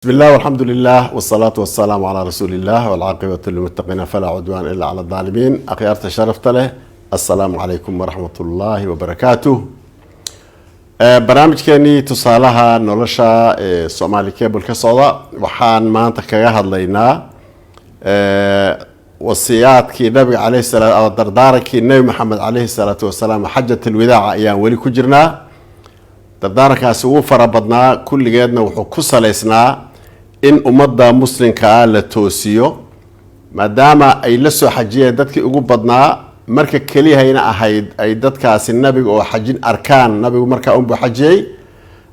بسم الله والحمد لله والصلاة والسلام على رسول الله والعاقبة للمتقين فلا عدوان إلا على الظالمين. أخيارta sharafta leh, السلام عليكم ورحمة الله وبركاته. Barnaamijkeenii tusaalaha nolosha ee Somali Cable ka socda waxaan maanta kaga hadlaynaa wasiyaadkii nabiga caleyhi salaa ama dardaarankii Nebi Maxamed caleyhi salaatu wasalaam. Xajat alwidaaca ayaan weli ku jirnaa. Dardaarankaasi wuu fara badnaa, kulligeedna wuxuu ku salaysnaa in ummadda muslimkaa la toosiyo, maadaama ay la soo xajiyeen dadkii ugu badnaa. Marka keliyahayna ahayd ay dadkaasi nabiga oo xajin arkaan, nabigu markaa unbuu xajiyey,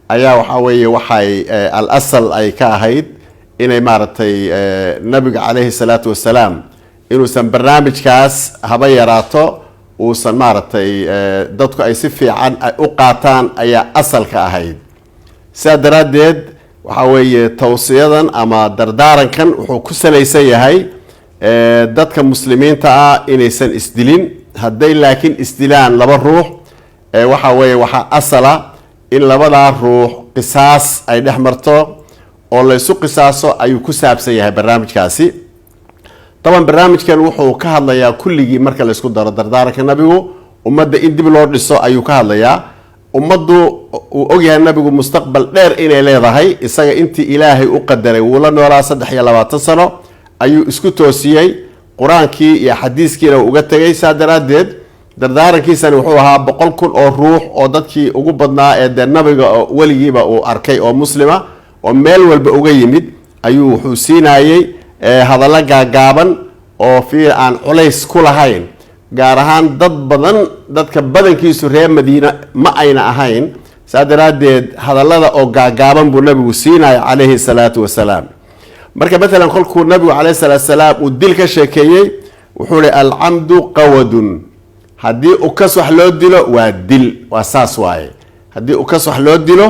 ayaa waxaa weeye waxay al asal ay ka ahayd inay maaragtay nabiga caleyhi salaatu wasalaam inuusan barnaamijkaas haba yaraato uusan maaragtay dadku ay si fiican u qaataan ayaa asalka ahayd. Sidaa daraaddeed waxaa weeye tawsiyadan ama dardaarankan wuxuu ku salaysan yahay dadka muslimiinta ah inaysan isdilin. Hadday laakiin isdilaan laba ruux, waxa weeye waxaa asala in labadaa ruux qisaas ay dhex marto oo laysu qisaaso ayuu ku saabsan yahay barnaamijkaasi. Taban barnaamijkan wuxuu ka hadlayaa kulligii, marka laysku daro dardaaranka nabigu, ummadda in dib loo dhiso ayuu ka hadlayaa. Ummaddu uu ogyahay nabigu mustaqbal dheer inay leedahay. Isaga intii Ilaahay u qadaray wuu la noolaa, 23 sano ayuu isku toosiyey, qur-aankii iyo xadiiskiina uu uga tegay. Saa daraaddeed dardaarankiisani wuxuu ahaa 100,000 oo ruux oo dadkii ugu badnaa ee dee nabiga oo weligiiba uu arkay oo muslima oo meel walba uga yimid ayuu wuxuu siinayey hadallo gaagaaban oo fiir aan culays ku lahayn, gaar ahaan dad badan, dadka badankiisu reer Madiina ma ayna ahayn. Saa daraaddeed hadallada oo gaagaaban buu nabigu siinaya calayhi salaatu wasalaam. Marka matalan kolkuu nabigu calayhi salaatu wasalaam uu dil ka sheekeeyey, wuxuu hi: "Alcamdu qawadun." Haddii ukas wax loo dilo waa dil, waa saas waaye. Haddii ukas wax loo dilo,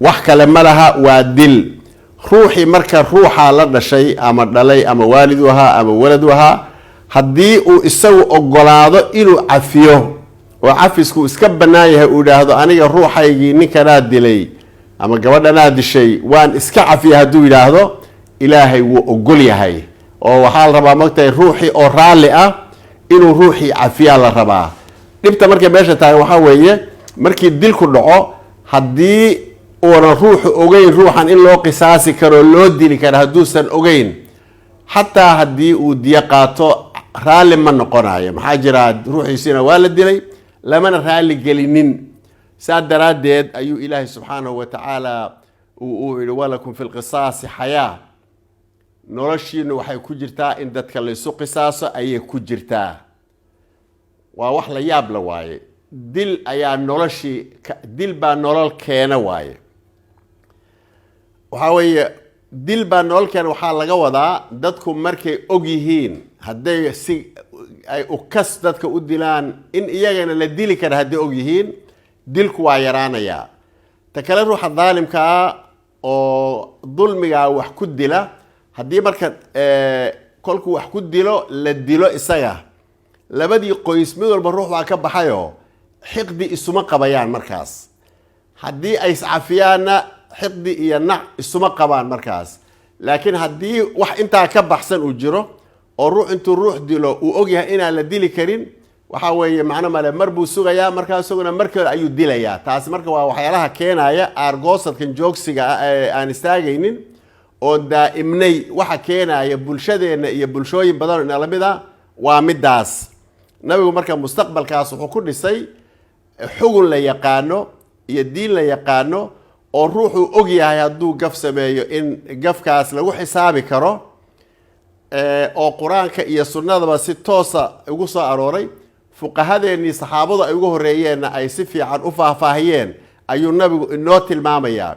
wax kale ma laha, waa dil. Ruuxii marka ruuxaa la dhashay ama dhalay ama waalidu ahaa ama waladu ahaa, haddii uu isagu ogolaado inuu cafiyo oo cafisku iska bannaan yahay, uu yidhaahdo: "Aniga ruuxaygii ninkanaa dilay ama gabadhanaa dishay, waan iska cafiya," hadduu yidhaahdo, Ilaahay wuu ogol yahay. Oo waxaa la rabaa, mogtahay, ruuxii oo raalli ah inuu ruuxii cafiyaa la rabaa. Dhibta markay meesha tahay waxaa weeye markii dilku dhaco, haddii uunan ruuxu ogeyn ruuxan in loo qisaasi karo, loo dili karo, hadduusan ogeyn, xataa haddii uu diyo qaato raalli ma noqonayo. Maxaa jira? Ruuxiisiina waa la dilay, lamana raalli gelinin. Saa daraaddeed ayuu Ilaahay subxaanahu wa tacaala uu yihi: "Walakum fi lqisaasi xayaa." Noloshiinu waxay ku jirtaa in dadka laysu qisaaso ayay ku jirtaa. Waa wax la yaab la waaye. Dil ayaa noloshii, dil baa nolol keena waaye. Waxaa weeye dil baa nolol keena. Waxaa laga wadaa dadku markay og yihiin hadday si ay ukas dadka u dilaan in iyagana la dili kara, hadday og yihiin, dilku waa yaraanayaa. Ta kale, ruuxa daalimkaa oo dulmigaa wax ku dila, haddii marka kolkuu wax ku dilo la dilo isaga, labadii qoys mid walba ruux baa ka baxayoo xiqdi isuma qabayaan markaas. Haddii ay iscafiyaanna, xiqdi iyo nac isuma qabaan markaas. Laakiin haddii wax intaa ka baxsan uu jiro oo ruux intuu ruux dilo uu ogyahay inaan la dili karin, waxaa weeye macno male, mar buu sugayaa markaa, isaguna markale ayuu dilayaa. Taasi marka waa waxyaalaha keenaya aargoosadkan joogsiga ah ee aan istaagaynin oo daa'imnay. Waxa keenaya bulshadeenna iyo bulshooyin badan oo inala mid ah waa midaas. Nabigu marka mustaqbalkaas wuxuu ku dhisay xugun la yaqaano iyo diin la yaqaano oo ruuxuu og yahay hadduu gaf sameeyo in gafkaas lagu xisaabi karo, oo qur-aanka iyo sunnadaba si toosa ugu soo arooray, fuqahadeennii saxaabadu ay ugu horreeyeenna ay si fiican u faahfaahiyeen ayuu nabigu inoo tilmaamayaa.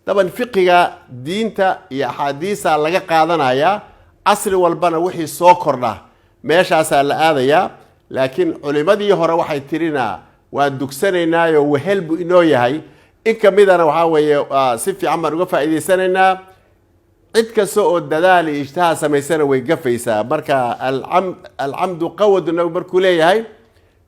Daban fiqiga diinta iyo axaadiisa laga qaadanayaa. Casri walbana wixii soo kordha meeshaasaa la aadayaa. Laakiin culimadii hore waxay tirinaa waan dugsanaynaayo, wehel buu inoo yahay. In ka midana waxaa weeye si fiican baan uga faa'iidaysanaynaa. Cid kasta oo dadaal iyo ijtihaad samaysana way gafaysaa. Marka "alcamdu qawadu" nabigu markuu leeyahay,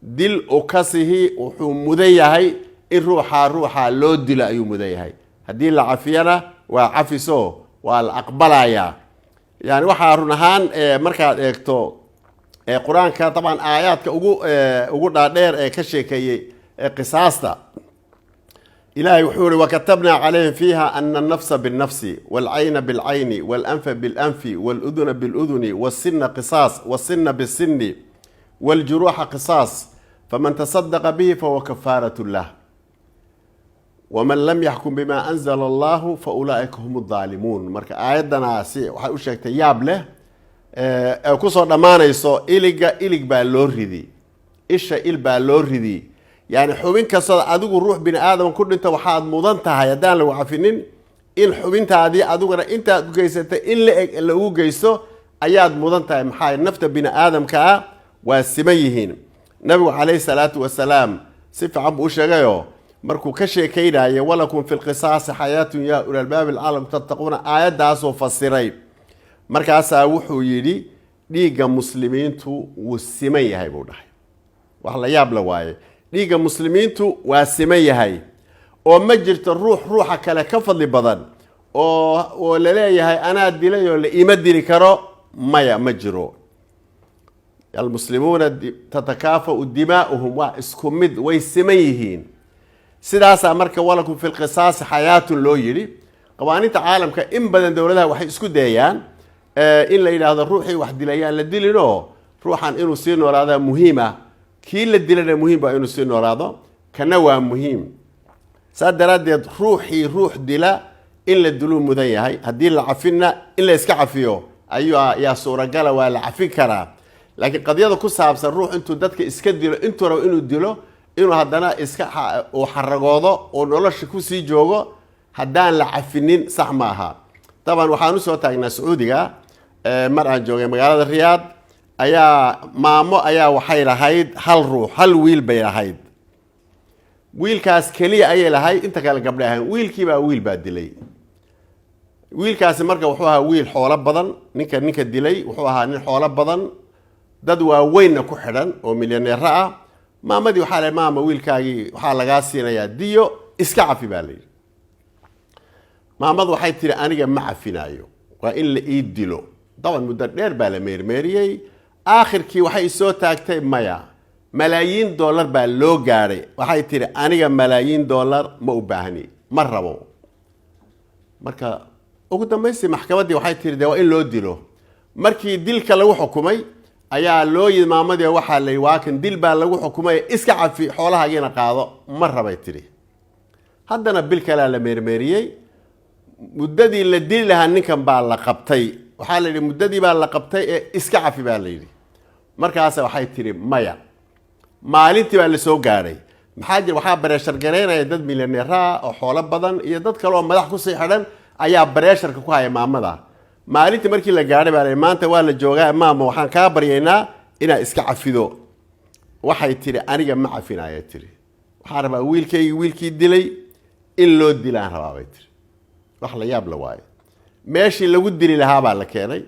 dil ukasihi wuxuu mudan yahay in ruuxaa loo dilo ayuu mudan yahay. Haddii la cafiyana waa cafiso. Waa la aqbalayaa. Yani waxaa run ahaan markaad eegto Qur-aanka, dabcan aayaadka ugu dhaadheer ee ka sheekeeyey qisaasta, Ilahay wuxuu yihi: "Wakatabnaa calayhim fiiha ana alnafsa biاlnafsi wاlcayna biاlcayni wاlanfa biاlanfi wاluduna biاluduni wاsina qisaas wاsina biاsini wاljuruuxa qisaas, faman tasadaqa bihi fahuwa kafaarat lah, waman lam yaxkum bima anzala allahu faulaaika hum aldaalimuun." Marka aayaddanaasi waxay u sheegtay yaab leh ee kusoo dhammaanayso: iliga ilig baa loo ridi, isha il baa loo ridi. Yani xubin kastoo adigu ruux bini aadam ku dhinto, waxaad mudan tahay, haddaan lagu cafinin, in xubintaadii adiguna intaad u geysatay in la eg lagu geysto ayaad mudan tahay. Maxaa nafta bini aadamka ah waa siman yihiin. Nabigu calayhi salaatu wasalaam si fiican buu u sheegayo markuu ka sheekeynayay "walakum fi lqisaasi xayaatun yaa uli albaabi lacalakum tattaquuna". Aayaddaasoo fasiray markaasaa wuxuu yidhi: "Dhiigga muslimiintu wuu siman yahay," buu dhahay. Wax la yaab la waaye. Dhiigga muslimiintu waa siman yahay oo ma jirto ruux ruuxa kale ka fadli badan oo laleeyahay anaa dilay oo la ima dili karo. Maya, ma jiro. Almuslimuuna tatakaafau dimaa'uhum, waa isku mid, way siman yihiin. Sidaasaa marka "walakum fi lqisaasi xayaatun" loo yidhi. Qawaaniinta caalamka in badan dowladaha waxay isku dayayaan in la yidhaahdo ruuxii wax dilayaan la dilinoo ruuxan inuu sii noolaadaa muhiima. Kii la dilana muhiim baa inuu sii noolaado, kana waa muhiim. Saas daraaddeed ruuxii ruux dila in la diluu mudan yahay. Haddii la cafinna, in la iska cafiyo ayuu yaa suuragala, waa la cafin karaa. Laakiin qadiyada ku saabsan ruux intuu dadka iska dilo, intuu rabo inuu dilo, inuu haddana iska uu xaragoodo oo nolosha kusii joogo haddaan la cafinin, sax ma aha. Daban waxaan usoo taagnaa Sacuudiga mar aan joogay magaalada Riyaad, ayaa maamo ayaa waxay lahayd hal ruux, hal wiil bay lahayd. Wiilkaas keliya ayay lahayd, inta kale gabdhay ahayn. Wiilkiibaa wiil baa dilay. Wiilkaasi marka wuxuu ahaa wiil xoolo badan. Ninka dilay wuxuu ahaa nin xoolo badan, dad waaweynna ku xidhan oo milyaneero ah. Maamadii waxaa la: "Maama, wiilkaagii waxaa lagaa siinayaa diyo, iska cafi," baa la yidhi. Maamadu waxay tihi: "Aniga ma cafinaayo, waa in la ii dilo." Daban muddo dheer baa la meermeeriyey. Aakhirkii waxay soo taagtay maya. Malaayiin dollar baa loo gaadhay. Waxay tihi: "Aniga malaayiin dollar ma u baahni, ma rabo." Marka ugu dambaystii maxkamaddii waxay tihi: "De waa in loo dilo." Markii dilka lagu xukumay ayaa loo yidhi maamadii, waxaa la yidhi: "Waa kan, dil baa lagu xukumay, iska cafi, xoolahaagiina qaado." "Ma rabay," tidhi. Haddana bil kalea la meermeeriyey. Muddadii la dili lahaa ninkan baa la qabtay. Waxaa la yidhi: "Muddadii baa la qabtay ee iska cafi," baa la yidhi. Markaas waxay tihi: "Maya." Maalintii baa la soo gaadhay. Maxaa jira? Waxaa pressure garaynaya dad milyaneeraa oo xoolo badan iyo dad kale oo madax kusii xidhan ayaa pressure-ka ku haya maamada. Maalintii markii la gaadhay baa la yidhi: "Maanta waa la joogaa, maama, waxaan kaa baryaynaa inaad iska cafido." Waxay tihi: "Aniga ma cafinaya," tiri. "Waxaan rabaa wiilkaygii wiilkii dilay in loo dilaan rabaa," bay tiri. Wax la yaab la waayo. Meeshii lagu dili lahaa baa la keenay.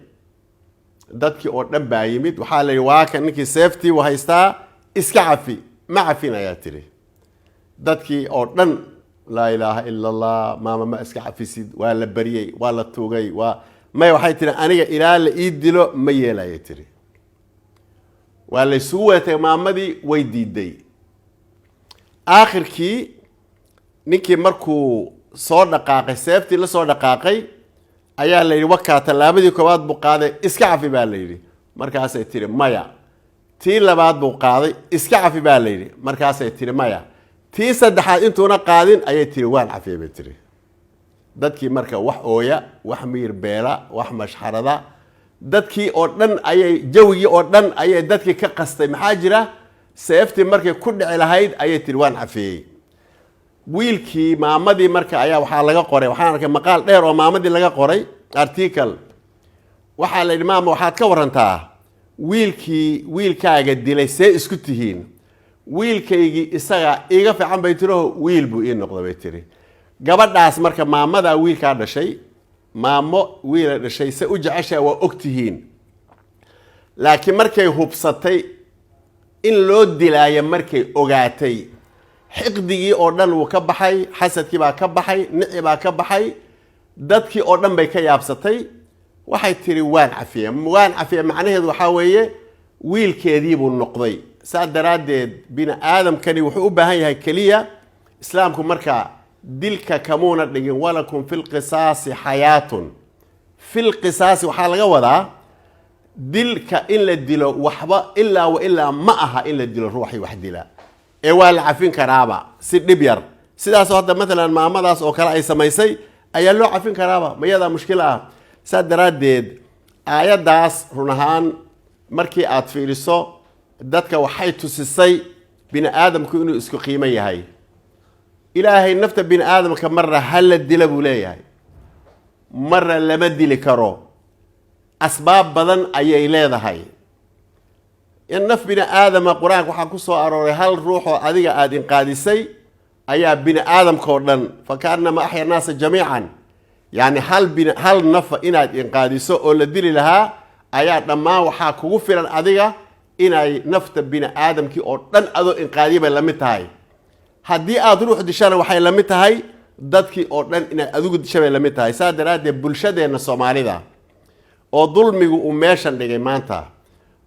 Dadkii oo dhan baa yimid. Waxaa la yidhi: "Waa kan ninkii, seeftii uu haystaa, iska cafi." "Ma cafin," ayaa tiri. Dadkii oo dhan: "Laa ilaaha ila Allah, maama, ma iska cafisid?" Waa la baryey, waa la tuugay, waa maya. Waxay tihi: "Aniga ilaa la ii dilo ma yeelaya," tiri. Waa la isugu wadatay, maamadii way diiday. Aakhirkii ninkii markuu soo dhaqaaqay, seeftii la soo dhaqaaqay, ayaa la yidhi: "Wakaa." Tallaabadii koowaad buu qaaday. "Iska cafi," baa la yidhi. Markaasay tihi: "Maya." Tii labaad buu qaaday. "Iska cafi," baa la yidhi. Markaasay tihi: "Maya." Tii saddexaad intuuna qaadin ayay tiri: "Waan cafiyay," bay tiri. Dadkii marka wax ooya, wax miir beela, wax mashxarada, dadkii oo dhan ayay, jawigii oo dhan ayay dadkii ka qastay. Maxaa jira? Seeftii markay ku dhici lahayd ayay tiri: "Waan cafiyey." Wiilkii maamadii marka ayaa waxaa laga qoray, waxaan arkay maqaal dheer oo maamadii laga qoray, article. Waxaa la yidhi: "Maama, waxaad ka warantaa wiilkii wiilkaaga dilay, see isku tihiin?" "Wiilkaygii isaga iiga fiican," bay tiriho, "wiil buu ii noqda," bay tiri gabadhaas. Marka maamadaa wiilkaa dhashay, maamo wiila dhashay se u jeceshaa waa og tihiin. Laakiin markay hubsatay in loo dilaayo, markay ogaatay, xiqdigii oo dhan wuu ka baxay, xasadkii baa ka baxay, nici baa ka baxay. Dadkii oo dhan bay ka yaabsatay. Waxay tiri: "Waan cafiye, waan cafiye." Macnaheedu waxaa weeye wiilkeediibuu noqday. Saa daraaddeed bini aadamkani wuxuu u baahan yahay keliya. Islaamku marka dilka kamuuna dhigin. "Walakum fi lqisaasi xayaatun." Fi lqisaasi waxaa laga wadaa dilka in la dilo waxba ilaa wa ilaa ma aha in la dilo ruuxii wax dila ee waa la cafin karaaba si dhib yar. Sidaasoo hadda maalan maamadaas oo kale ay samaysay ayaa loo cafin karaaba, mayadaa mushkilo ah. Saa daraaddeed aayaddaas run ahaan markii aad fiiriso, dadka waxay tusisay bini aadamku inuu isku qiimo yahay. Ilaahay nafta bini aadamka marna hala dila buu leeyahay, marna lama dili karo. Asbaab badan ayay leedahay in naf bini aadama. Qur-aanka waxaa ku soo arooray hal ruux oo adiga aada inqaadisay ayaa bini aadamkao dhan "fakaannama axya naasa jamiican". Yacni hal nafa inaad inqaadiso oo la dili lahaa ayaa dhammaan waxaa kugu filan adiga inay nafta bini aadamkii oo dhan adoo inqaadiya bay la mid tahay. Haddii aada ruux dishana, waxay la mid tahay dadkii oo dhan inaad adigu disha bay la mid tahay. Saa daraaddeed bulshadeenna Soomaalida oo dulmigu uu meeshan dhigay maanta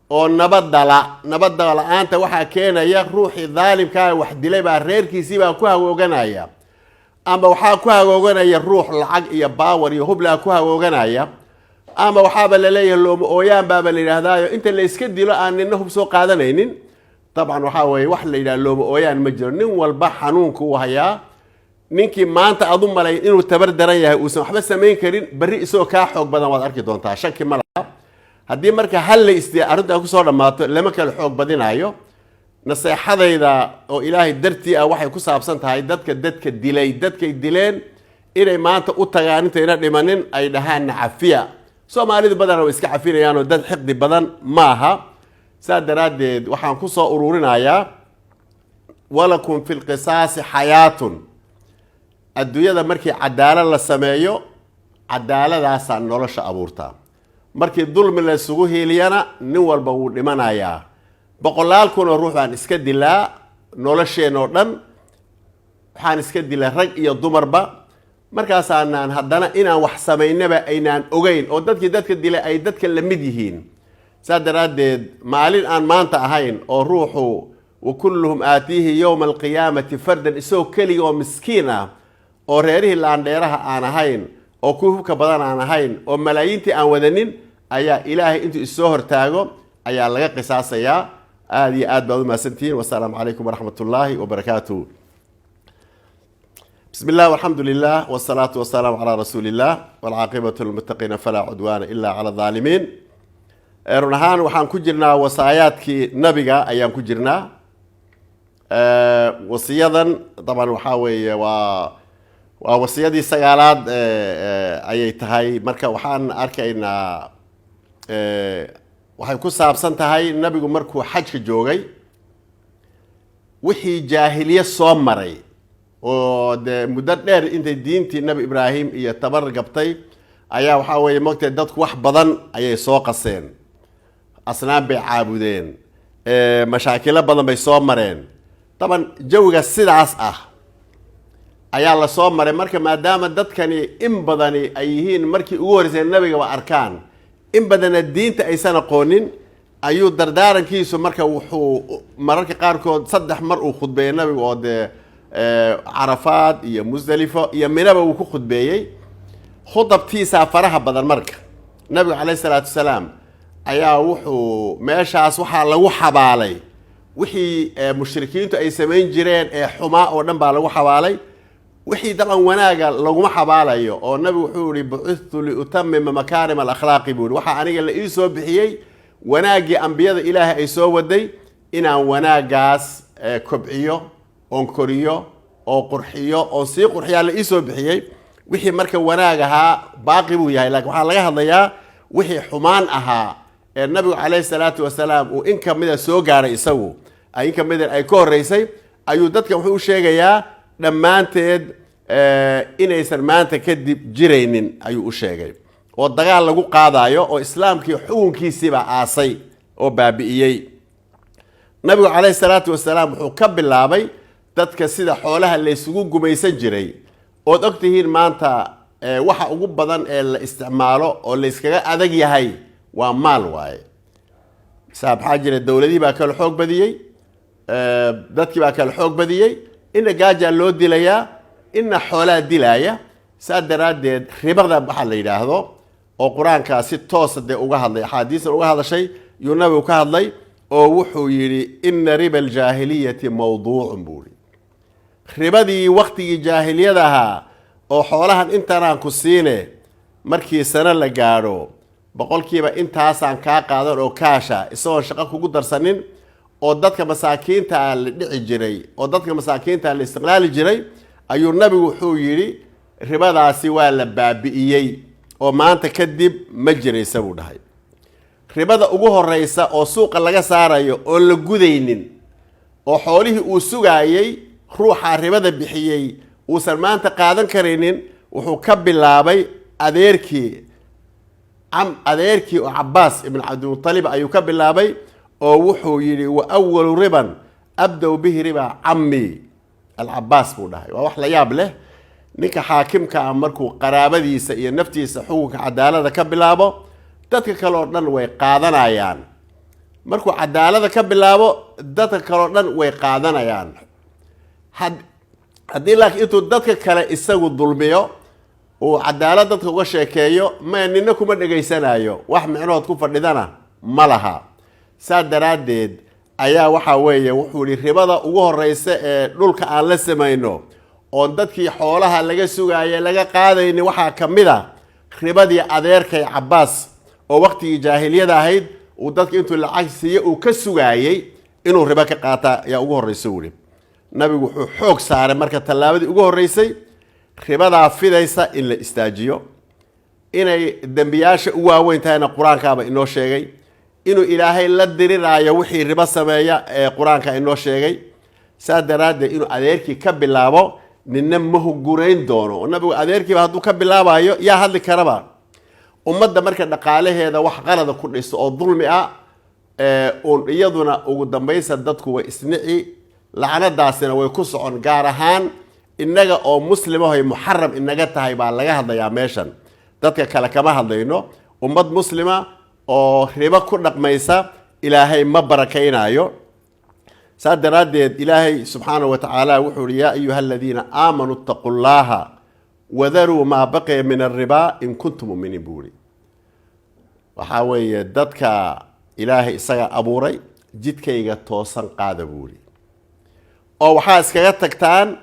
oo nabadala nabadda la-aanta waxaa keenaya ruuxii daalimkaa wax dilay baa reerkiisii baa ku hagooganaya, ama waxaa ku hagooganaya ruux lacag iyo power iyo hublaa ku hagooganaya, ama waxaaba laleeyahay looma ooyaan baaba la yidhaahdaayo inta la iska dilo aan nina hub soo qaadanaynin. Dabcan waxaa weeye wax la yidhaha looma ooyaan ma jiro. Nin walba xanuunka uu hayaa. Ninkii maanta aad u malayn inuu tabar daran yahay, uusan waxba samayn karin, berri isagoo kaa xoog badan waad arki doontaa, shaki ma laha. Haddii marka hal la isdiya arrintaa kusoo dhammaato, lama kala xoog badinaayo. Naseexadayda oo Ilaahay dartii ah waxay ku saabsan tahay dadka dilay, dadkay dileen inay maanta u tagaan intayna dhimanin, ay dhahaan "Cafiya". Soomaalidu badana way iska cafinayaanoo dad xiqdi badan maaha. Saa daraaddeed waxaan ku soo ururinayaa: "Walakum fi lqisaasi xayaatun". Adduunyada markii cadaalad la sameeyo, cadaaladaasaa nolosha abuurtaa. Markii dulmi la isugu hiiliyana, nin walba wuu dhimanayaa. Boqolaal kun oo ruux baan iska dilaa nolosheen oo dhan. Waxaan iska dilaa rag iyo dumarba. Markaasaanaan haddana inaan wax samaynaba aynaan ogeyn oo dadkii dadka dilay ay dadka la mid yihiin. Saa daraaddeed maalin aan maanta ahayn oo ruuxu "wa kulluhum aatiihi yowma alqiyaamati fardan", isagoo keliga oo miskiin ah oo reerihii laandheeraha aan ahayn oo kuwii hubka badan aan ahayn oo malaayiintii aan wadanin ayaa Ilaahay intuu issoo hortaago ayaa laga qisaasayaa. Aada iyo aad baad u mahadsantihiin. Wasalaamu calaykum waraxmat ullaahi wabarakaatuh. Bismi illah, walxamdu lilah, wsalaatu wasalaamu calaa rasuuli illah, walcaaqibatu lilmuttaqiina, falaa cudwaana ila cala aldaalimiin. Run ahaan waxaan ku jirnaa wasaayaadkii nabiga ayaan ku jirnaa. Wasiyadan daban waxaa weeye waa wasiyadii sagaalaad ayay tahay. Marka waxaan arkaynaa waxay ku saabsan tahay nabigu markuu xajka joogay wixii jaahiliye soo maray oo dee muddo dheer intay diintii Nabi Ibraahim iyo tabar gabtay ayaa waxaa weeye mogtay dadku wax badan ayay soo qaseen, asnaam bay caabudeen, mashaakilo badan bay soo mareen. Daban jawiga sidaas ah ayaa la soo maray. Marka maadaama dadkani in badani ay yihiin markii ugu horreysay nabigaba arkaan, in badanna diinta aysan aqoonin, ayuu dardaarankiisu marka wuxuu mararka qaarkood saddex mar uu khudbeeyey nabigu oo dee Carafaad iyo Musdelifo iyo Minaba wuu ku khudbeeyey. Khudabtiisaa faraha badan. Marka nabigu calayhi salaatu wasalaam ayaa wuxuu meeshaas waxaa lagu xabaalay wixii mushrikiintu ay samayn jireen ee xumaa oo dhan baa lagu xabaalay. Wixii dabcan wanaaga laguma xabaalayo oo nabigu wuxuu yihi: "Bucithtu liutamima makaarima alakhlaaqi", buu yihi. Waxaa aniga la ii soo bixiyey wanaaggii ambiyada Ilaahay ay soo waday inaan wanaaggaas kobciyo oon koriyo oo qurxiyo oon sii qurxiyaa la ii soo bixiyey. Wixii marka wanaag ahaa baaqi buu yahay, lakin waxaa laga hadlayaa wixii xumaan ahaa ee nabigu calayhi salaatu wasalaam uu in kamida soo gaaray, isagu in kamida ay ka horreysay, ayuu dadka wuxuu u sheegayaa dhammaanteed inaysan maanta kadib jiraynin ayuu u sheegay, oo dagaal lagu qaadayo oo islaamkii xukunkiisiibaa aasay oo baabi'iyey. Nabigu calayhi salaatu wasalaam wuxuu ka bilaabay dadka sida xoolaha laysugu gumaysan jiray ood og tihiin maanta. Waxa ugu badan ee la isticmaalo oo la iskaga adag yahay waa maal waaye. Saa maxaa jira? Dowladihii baa kala xoog badiyey, dadkii baa kala xoog badiyey. Ina gaajaa loo dilayaa, ina xoolaa dilaaya. Saa daraaddeed ribada waxaa la yidhaahdo oo qur-aankaa si toosa dee uga hadlay, axaadiistan uga hadashay, yuu nabigu ka hadlay oo wuxuu yidhi: "Ina riba aljaahiliyati mawduucun," buu ihi. Ribadii waktigii jaahiliyada ahaa oo xoolahan intanaan ku siine, markii sano la gaadho 100% intaasaan kaa qaadan oo kaasha, isagoon shaqo kugu darsanin, oo dadka masaakiintaa la dhici jiray, oo dadka masaakiintaa la istiqlaali jiray, ayuu nabigu wuxuu yidhi ribadaasi waa la baabi'iyey oo maanta kadib ma jiraysa, buu dhahay. Ribada ugu horeysa oo suuqa laga saarayo oon la gudaynin oo xoolihii uu sugaayey ruuxa ribada bixiyey uusan maanta qaadan karaynin, wuxuu ka bilaabay adeerkii, adeerkii oo Cabaas ibn Cabdimutalib ayuu ka bilaabay, oo wuxuu yidhi: "Wa awalu riban abdow bihi riba cammi Alcabaas," buu dhahay. Waa wax la yaab leh. Ninka xaakimka ah markuu qaraabadiisa iyo naftiisa xukunka cadaalada ka bilaabo, dadka kale oo dhan way qaadanayaan. Markuu cadaalada ka bilaabo, dadka kale oo dhan way qaadanayaan. Haddii laakiin intuu dadka kale isagu dulmiyo uu cadaalad dadka uga sheekeeyo, ma nina kuma dhegaysanayo, wax micnood ku fadhidana ma laha. Saa daraaddeed ayaa waxaa weeye wuxuu yihi ribada ugu horeysa ee dhulka aan la samayno oon dadkii xoolaha laga sugaaya laga qaadayni, waxaa ka mid a ribadii adeerkay Cabaas oo waqtigii jaahiliyada ahayd uu dadka intuu lacag siiye uu ka sugaayey inuu ribo ka qaata ayaa ugu horeysa, wuri nabigu. Wuxuu xoog saaray marka tallaabadii ugu horreysay ribadaa fidaysa in la istaajiyo. Inay dembiyaasha u waaweyn tahayna qur-aankaaba inoo sheegay. Inuu Ilaahay la diriraayo wixii ribo sameeya ee qur-aanka inoo sheegay. Saa daraaddeed inuu adeerkii ka bilaabo nina ma hugurayn doono, oo nabigu adeerkiiba hadduu ka bilaabayo, yaa hadli karaba? Ummadda marka dhaqaalaheeda wax qalada ku dhiso oo dulmi ah uun iyaduna ugu dambaysa dadku way isnici, lacnadaasina way ku socon. Gaar ahaan innaga oo muslimahoy muxaram inaga tahay baa laga hadlayaa meeshan, dadka kale kama hadlayno. Ummad muslima oo ribo ku dhaqmaysa Ilaahay ma barakaynaayo. Saa daraaddeed Ilaahay subxaanahu wa tacaala wuxuu uhi: "Yaa ayuha aladiina aamanuu ittaquu llaha wadaruu maa baqiya min alribaa in kuntum muminiin," buu ihi. Waxaa weeye dadka Ilaahay isaga abuuray, jidkayga toosan qaada, buu ihi, oo waxaa iskaga tagtaan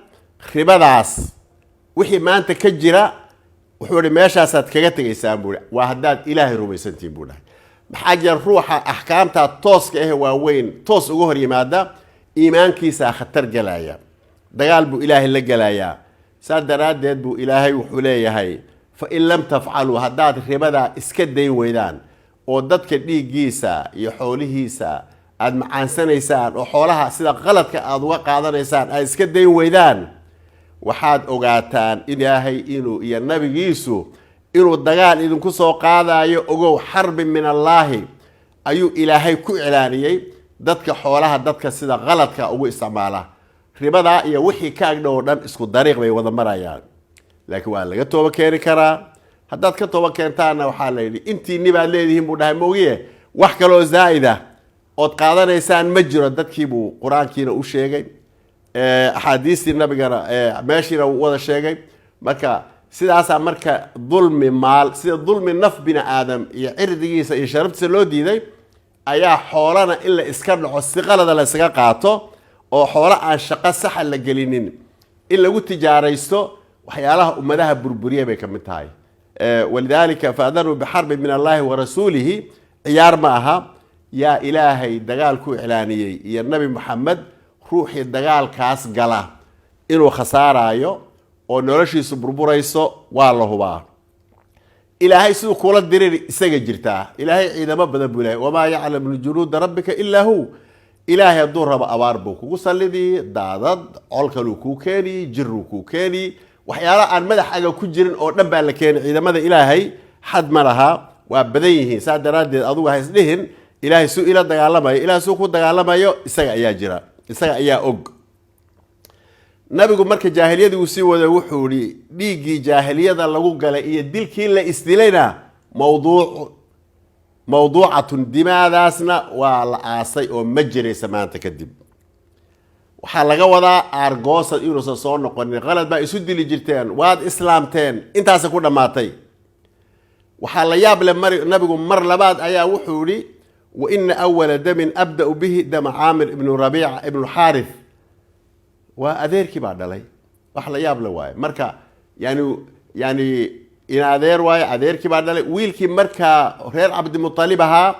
ribadaas wixii maanta ka jira. Wuxuu ihi meeshaasaad kaga tegaysaan, buu ihi, waa haddaad Ilaahay rumaysantihiin, buu dhahay. Maxaa jira? Ruuxa axkaamtaa tooska ah waaweyn toos uga hor yimaada, iimaankiisaa khatar gelaya, dagaal buu Ilaahay la gelayaa. Saa daraaddeed buu Ilaahay wuxuu leeyahay: "Fa in lam tafcaluu," haddaad ribadaa iska dayn weydaan oo dadka dhiiggiisa iyo xoolihiisa aada macaansanaysaan oo xoolaha sida qaladka aada uga qaadanaysaan aad iska dayn weydaan, waxaad ogaataan Ilaahay inuu iyo nabigiisu inuu dagaal idinku soo qaadayo. Ogow, xarbi min allaahi ayuu Ilaahay ku iclaaniyey dadka xoolaha dadka sida qaladka ugu isticmaala. Ribadaa iyo wixii ka agdhow oo dhan isku dariiq bay wada marayaan, laakiin waa laga tooba keeni karaa. Haddaad ka tooba keentaanna, waxaa la yidhi intiinni baad leedihiin, buu dhahay, moogiye wax kaloo zaa'ida ood qaadanaysaan ma jiro. Dadkiibuu qur-aankiina u sheegay, axaadiistii nabigana meeshiina wada sheegay. Marka sidaasaa marka dulmi maal, sida dulmi naf bini aadam iyo cirdigiisa iyo sharaftiisa loo diiday, ayaa xoolana in la iska dhaco, si qalada la iskaga qaato, oo xoolo aan shaqo saxa la gelinin in lagu tijaaraysto, waxyaalaha ummadaha burburiya bay ka mid tahay. Walidaalika faadanuu bixarbin min allahi wa rasuulihi ciyaar ma aha. Yaa Ilaahay dagaal ku iclaaniyey iyo Nabi Maxamed, ruuxii dagaalkaas gala inuu khasaaraayo oo noloshiisu burburayso waa la hubaa. Ilaahay siduu kula diriri isaga jirtaa. Ilaahay ciidamo badan buu lehay. Wamaa yaclamu junuuda rabbika ilaa hu. Ilaahay hadduu rabo abaar buu kugu sallidii, daadad, col kaluu kuu keeni, jiruu kuu keeni, waxyaala aan madaxaga ku jirin oo dhan baa la keeni. Ciidamada Ilaahay xad ma laha, waa badan yihiin. Saa daraaddeed adugu ha isdhihin Ilaahay suu ila dagaalamayo. Ilahay suu ku dagaalamayo isaga ayaa jira, isaga ayaa og. Nabigu marka jaahiliyadii uu sii wada wuxuu ihi dhiiggii jaahiliyada lagu galay iyo dilkii la isdilayna mawduuc mawduucatun, dimaadaasna waa la aasay oo ma jiraysa maanta kadib. Waxaa laga wadaa aargoosad inuusan soo noqonin. Qalad baa isu dili jirteen, waad islaamteen, intaasa ku dhammaatay. Waxaa la yaab leh mar nabigu mar labaad ayaa wuxuu yihi: wa ina awala damin abda'u bihi dama Caamir ibnu Rabiica ibnu Xaarith. Waa adeerkii baa dhalay, wax la yaab le waaye. Marka yani in adeer waayo, adeerkii baa dhalay wiilkii markaa reer Cabdimutalib ahaa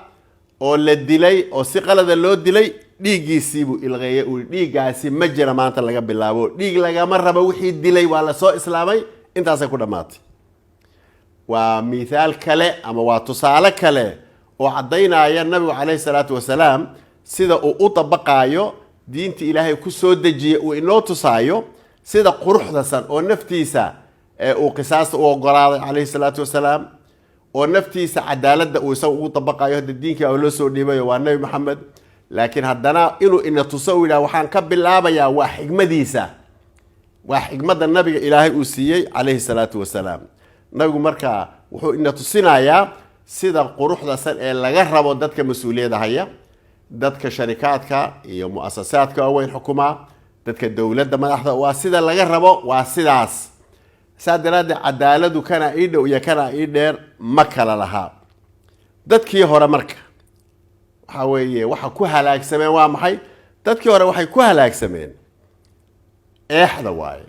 oo la dilay oo si qalada loo dilay, dhiiggiisiibuu ilqeeyey. Uu dhiiggaasi ma jira maanta laga bilaabo, dhiig lagama rabo wixii dilay, waa lasoo islaamay, intaasay ku dhammaatay. Waa mithaal kale ama waa tusaale kale oo caddaynaya nabigu calayhi salaatu wasalaam sida uu u dabaqaayo diintii Ilaahay ku soo dejiyey, uu inoo tusaayo sida quruxdasan oo naftiisa uu qisaasta u ogolaaday calayhi salaatu wasalaam, oo naftiisa cadaaladda uu isaga ugu dabaqayo. Hadda diinkii baa loo soo dhiibayo, waa Nabi Maxamed, laakiin haddana inuu ina tuso uu yidhaha waxaan ka bilaabayaa, waa xigmadiisa, waa xigmadda nabiga Ilaahay uu siiyey calayhi salaatu wasalaam. Nabigu marka wuxuu ina tusinayaa sida quruxdasan ee laga rabo dadka mas-uuliyadda haya, dadka sharikaadka iyo muasasaadka waaweyn xukumaa, dadka dowladda madaxda, waa sida laga rabo, waa sidaas. Saa daraaddeed cadaaladu kana ii dhow iyo kana ii dheer ma kala lahaa. Dadkii hore marka waxaa weeye waxa ku halaagsameen waa maxay? Dadkii hore waxay ku halaagsameen eexda waaye,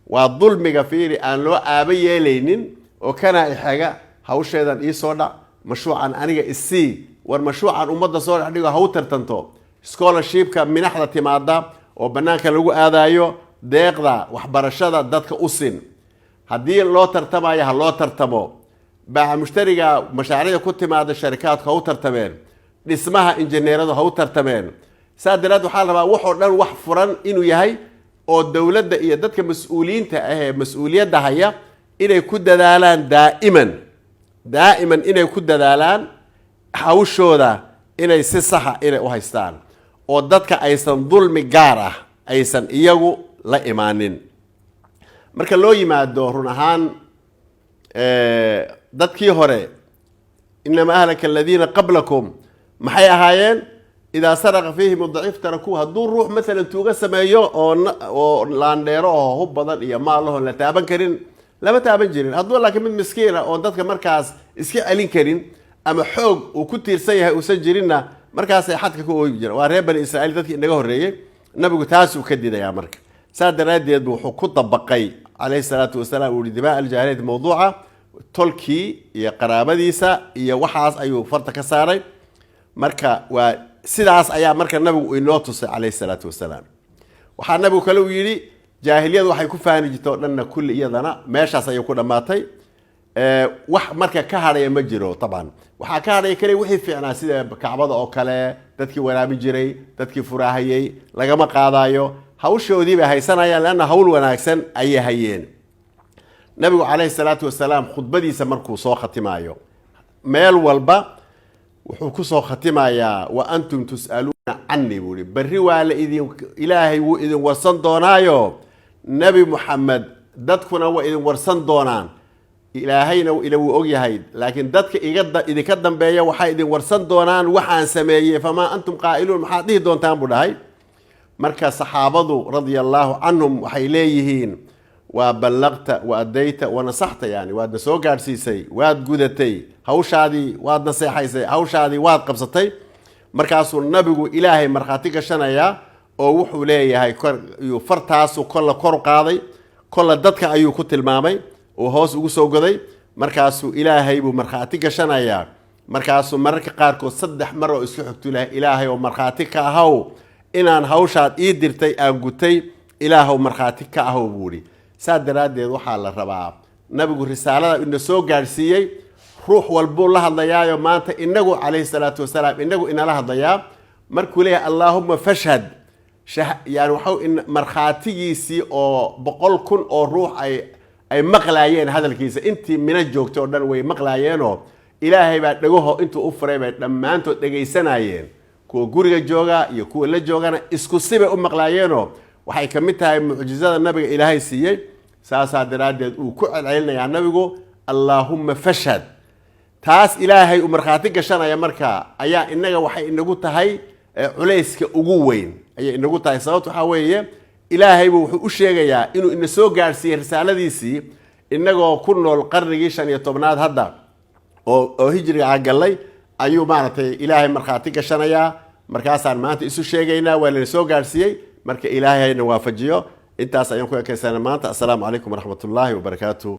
waa dulmiga. Fiiri, aan loo aaba yeelaynin oo kanaa ixega, hawsheedan iisoo dhac, mashruucan aniga isii, war mashruucan ummadda soo dhex dhigo, ha u tartanto, scholarshipka, minaxda timaada oo bannaanka lagu aadaayo, deeqda waxbarashada dadka u sin. Haddii loo tartamayo ha loo tartamo. Baaca mushtariga, mashaariicda ku timaada sharikaadku ha u tartameen, dhismaha injineeradu ha u tartameen. Saa daraaddeed waxaa la rabaa waxoo dhan wax furan inuu yahay oo dowladda iyo dadka mas-uuliyiinta ah ee mas-uuliyadda haya inay ku dadaalaan daa'iman, daa'iman inay ku dadaalaan hawshooda inay si saxa inay u haystaan oo dadka aysan dulmi gaar ah aysan iyagu la imaanin. Marka loo yimaado run ahaan dadkii hore, inama ahlaka aladiina qablakum maxay ahaayeen? Idaa saraqa fiihim daciif tarakuu. Hadduu ruux maalan tuuga sameeyo oo laandheero oo hub badan iyo maalahoon la taaban karin, lama taaban jirin. Hadduu laakiin mid miskiina oon dadka markaas iska celin karin ama xoog uu ku tiirsan yahay uusan jirinna, markaasay xadka ku oogi jireen. Waa reer Bani Israiil, dadkii inaga horreeyey. Nabigu taasuu ka didayaa. Marka saa daraaddeed bu wuxuu ku dabaqay calayhi salaatu wasalaam, uu yihi dimaa aljaahiliyati mawduuca, tolkii iyo qaraabadiisa iyo waxaas ayuu farta ka saaray. Marka waa sidaas ayaa marka nabigu inoo tusay calayhi salaatu wasalaam. Waxaa nabigu kale uu yidhi jaahiliyadu waxay ku faani jirta o dhanna kulli iyadana meeshaas ayay ku dhammaatay. Wax marka ka hadhaya ma jiro. Taban waxaa ka hadhaya kaliya wixii fiicnaa, sida Kacbada oo kale, dadkii waraabin jiray, dadkii furaahayey, lagama qaadayo, hawshoodii bay haysanayaan, leanna hawl wanaagsan ayay hayeen. Nabigu calayhi salaatu wasalaam khudbadiisa markuu soo khatimaayo meel walba wuxuu kusoo khatimayaa: wa antum tus'aluuna cani, buu ihi. Berri waa la idin, Ilaahay wuu idin warsan doonaayo Nebi Muxamed, dadkuna waa idin warsan doonaan. Ilaahayna ila wuu ogyahay, laakiin dadka iga idinka dambeeya waxay idin warsan doonaan waxaan sameeyey. Famaa antum qaa'iluun, maxaad dhihi doontaan, buu dhahay. Marka saxaabadu radia allaahu canhum waxay leeyihiin: waa ballaqta wa addayta wa nasaxta, yani waadna soo gaadhsiisay, waad gudatay hawshaadii, waad naseexaysay hawshaadii, waad qabsatay. Markaasuu nabigu Ilaahay markhaati gashanayaa oo wuxuu leeyahay kor yuu fartaasu kolla kor u qaaday, kolla dadka ayuu ku tilmaamay oo hoos ugu soo goday. Markaasuu Ilaahay buu markhaati gashanayaa. Markaasuu mararka qaarkood 3 mar oo isku xigtu lahay: Ilaahay oo markhaati ka ahow inaan hawshaad ii dirtay aan gutay, Ilaahow markhaati ka ahow, buu ihi. Saa daraaddeed waxaa la rabaa nabigu risaalada ina soo gaadhsiiyey ruux walbuu la hadlayaayo maanta inagu calayhi salaatu wasalaam inagu inala hadlayaa markuu leeyahay allaahuma fashhad. Yani waxau markhaatigiisii oo 100,000 oo ruux ay maqlaayeen hadalkiisa, intii Mina joogtay oo dhan way maqlaayeenoo Ilaahay baa dhagaho intuu u furay bay dhammaantood dhegaysanayeen. Kuwa guriga jooga iyo kuwa la joogana isku sibay u maqlaayeenoo Waxay ka mid tahay mucjizada nabiga Ilaahay siiyey. Saasaa daraaddeed uu ku celcelinayaa nabigu "Allaahumma fashhad". Taas Ilaahay uu markhaati gashanaya markaa ayaa inaga waxay inagu tahay culayska ugu weyn ayay inagu tahay. Sababta waxaa weeye, Ilaahaybu wuxuu u sheegayaa inuu ina soo gaadhsiiyey risaaladiisii, inagoo ku nool qarnigii 15aad hadda oo hijriga a gallay ayuu maaragtay Ilaahay markhaati gashanayaa. Markaasaan maanta isu sheegaynaa waa lana soo gaadhsiiyey. Marka Ilaahay hayna waafajiyo. Intaas ayaan ku ekaysana maanta. Assalaamu calaykum waraxmat ullaahi wabarakaatu.